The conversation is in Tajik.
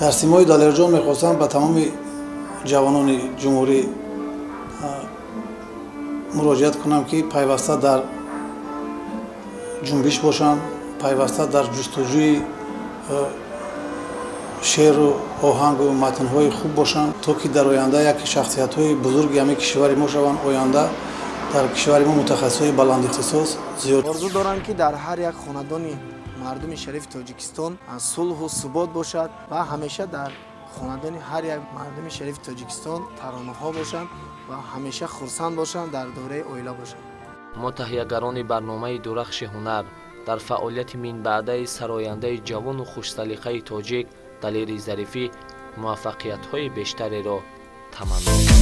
Дар симои Далерҷон мехостам ба тамоми ҷавонони ҷумҳурӣ муроҷиат кунам, ки пайваста дар ҷунбиш бошанд, пайваста дар ҷустуҷӯи шеъру оҳангу матнҳои хуб бошанд, то ки дар оянда яке шахсиятҳои бузурги ҳамин кишвари мо шаванд. Оянда дар кишвари мо мутахассисҳои баландихтисос зиёд. Орзу дорам, ки дар ҳар як хонадони мардуми шарифи Тоҷикистон сулҳу субот бошад ва ҳамеша дар хонадони ҳар як мардуми шарифи Тоҷикистон таронаҳо бошанд ва ҳамеша хурсанд бошанд, дар доираи оила бошанд. Мо, таҳиягарони барномаи «Дурахши ҳунар», дар фаъолияти минбаъдаи сарояндаи ҷавону хушсалиқаи тоҷик Далери Зарифӣ муваффақиятҳои бештареро таманно.